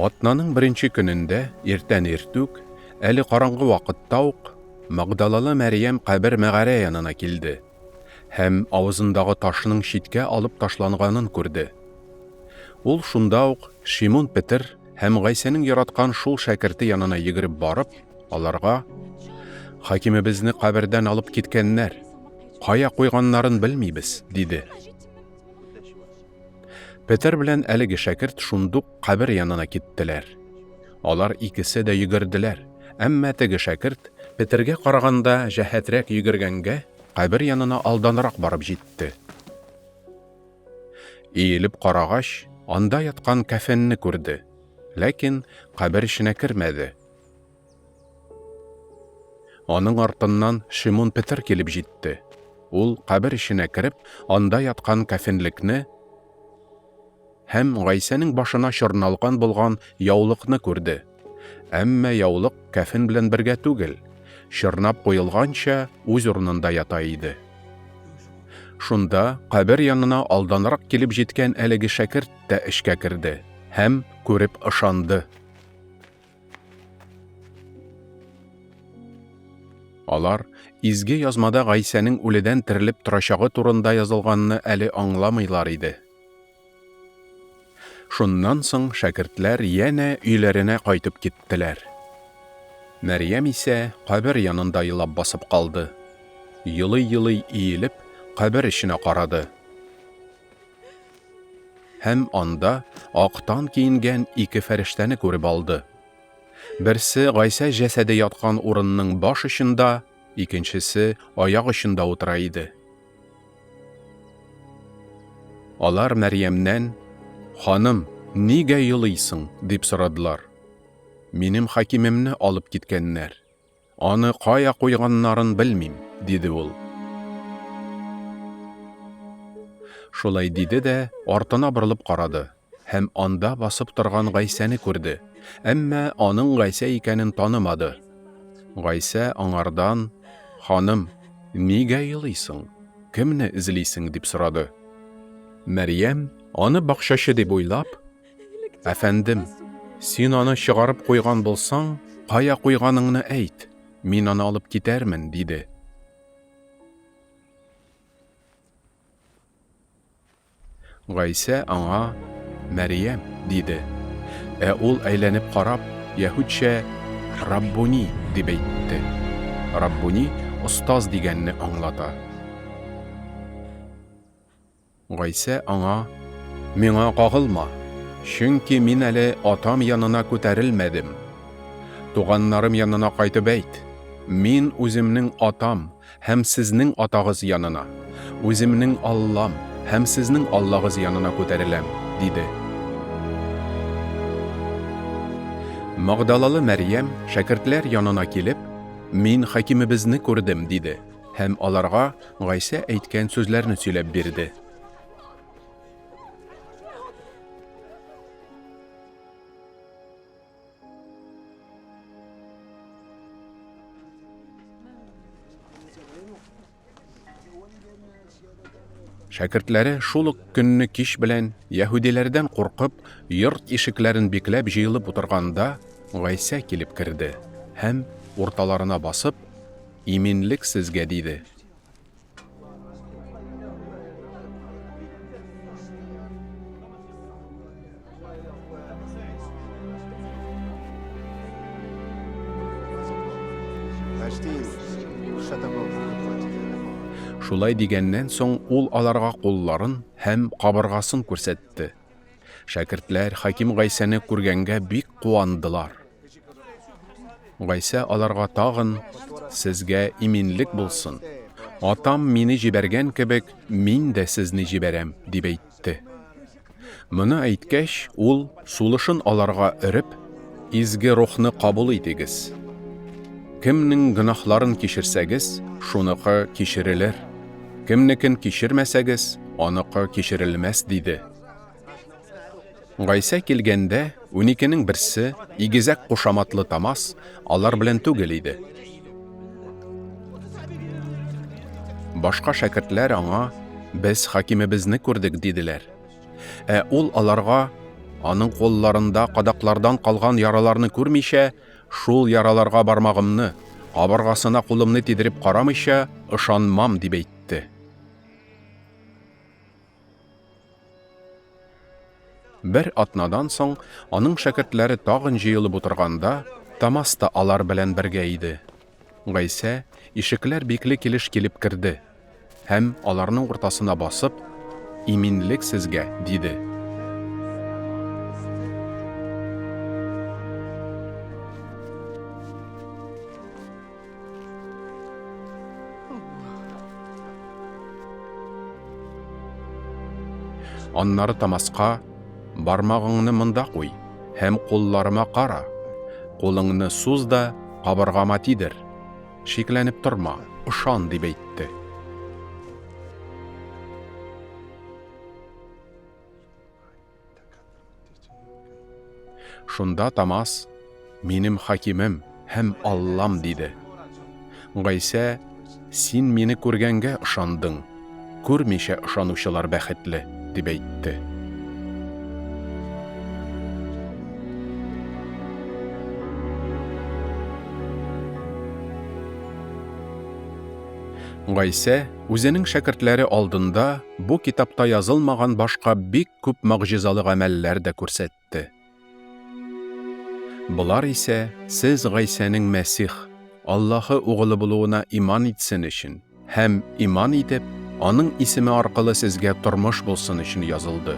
Атнаның беренче көнендә, иртән иртүк, әле караңгы вакытта ук, Магдалалы Мәрьям кабер мәгарә янына килде һәм авызындагы ташның читкә алып ташланганын күрде. Ул шунда ук Шимун Петер һәм Гайсәнең яраткан шул шәкерте янына йөгереп барып, аларга: "Хакимебезне кабердән алып киткәннәр. Кая куйганнарын белмибез", диде. Петер белән әлеге шәкерт шундук кабер янына киттеләр. Алар икесе дә йөгерделәр, әмма теге шәкерт Петергә караганда җәһәтрәк йөгергәнгә, кабер янына алданрак барып җитте. Иелеп карагач, анда яткан кәфенне күрде, ләкин кабер эченә кермәде. Аның артыннан Шимун Петер килеп җитте. Ул кабер эченә кереп, анда яткан кәфенлекне һәм Гайсәнең башына чорналган булган яулыкны күрде. Әмма яулык кәфен белән бергә түгел, чорнап куелганча үз урынында ята иде. Шунда кабер янына алданрак килеп җиткән әлеге шәкерт тә эчкә керде һәм күреп ышанды. Алар Изге Язмада Гайсәнең үледән терелеп торачагы турында язылганны әле аңламыйлар иде. Шуннан соң шәкертләр янә өйләренә кайтып киттеләр. Мәрьям исә кабер янында елап басып калды. Елый-елый иелеп, кабер эченә карады. Һәм анда актан киенгән ике фәрештәне күреп алды. Берсе Гайсә җәсәде яткан урынның баш очында, икенчесе аяк очында утыра иде. Алар Мәрьямнән, Ханым, нигә елыйсың? дип сорадылар. Минем хакимемне алып киткәннәр. Аны кая куйганнарын белмим, диде ул. Шулай диде дә артына борылып карады һәм анда басып торган Гайсәне күрде, әмма аның Гайсә икәнен танымады. Гайсә аңардан, Ханым, нигә елыйсың? Кемне эзлисең? дип сорады. Мәрьям, аны бакчачы дип уйлап, Әфәндем, син аны чыгарып куйган булсаң, кая куйганыңны әйт, мин аны алып китәрмен, диде. Гайсә аңа, Мәрьям, диде. Ә ул әйләнеп карап, яһүдчә Раббуни дип әйтте. Раббуни остаз дигәнне аңлата. Гайсә аңа, Миңа кагылма, чөнки мин әле Атам янына күтәрелмәдем. Туганнарым янына кайтып әйт, Мин үземнең Атам һәм сезнең Атагыз янына, үземнең Аллам һәм сезнең Аллагыз янына күтәреләм, диде. Магдалалы Мәрьям шәкертләр янына килеп, Мин Хакимебезне күрдем, диде. Һәм аларга Гайсә әйткән сүзләрне сөйләп бирде. Шәкертләре шул ук көнне кич белән яһүдиләрдән куркып, йорт ишекләрен бикләп җыелып утырганда, Гайсә килеп керде һәм урталарына басып, Иминлек сезгә, диде. Шулай дигәннән соң ул аларга кулларын һәм кабыргасын күрсәтте. Шәкертләр Хаким Гайсәне күргәнгә бик куандылар. Гайсә аларга тагын, Сезгә иминлек булсын. Атам мине җибәргән кебек, мин дә сезне җибәрәм, дип әйтте. Моны әйткәч, ул, сулышын аларга өреп, Изге Рухны кабул итегез. Кемнең гөнаһларын кичерсәгез, шуныкы кичерелер. Кемнекен кичермәсәгез, аныкы кичерелмәс, диде. Гайсә килгәндә, уникенең берсе, игезәк кушаматлы Томас, алар белән түгел иде. Башка шәкертләр аңа, Без хакимебезне күрдек, диделәр. Ә ул аларга, аның кулларында кадаклардан калган яраларны күрмичә, шул яраларга бармагымны, кабыргасына кулымны тидереп карамыйча, ышанмам, дип әйтте. Бер атнадан соң аның шәкертләре тагын җыелып утырганда, Томас та алар белән бергә иде. Гайсә ишекләр бикле килеш килеп керде һәм, аларның уртасына басып, Иминлек сезгә, диде. Аннары Томаска, Бармагыңны монда куй һәм кулларыма кара. Кулыңны суз да кабыргама тидер. Шикләнеп торма, ышан, дип әйтте. Шунда Томас, Минем хакимем һәм Аллам, диде. Гайсә, Син мине күргәнгә ышандың, күрмичә ышанучылар бәхетле, дип әйтте. Гайсә үзенең шәкертләре алдында бу китапта язылмаган башка бик күп могҗизалы гамәлләр дә күрсәтте. Болар исә сез Гайсәнең Мәсих, Аллаһы Угылы булуына иман итсен өчен һәм, иман итеп, аның исеме аркылы сезгә тормыш булсын өчен язылды.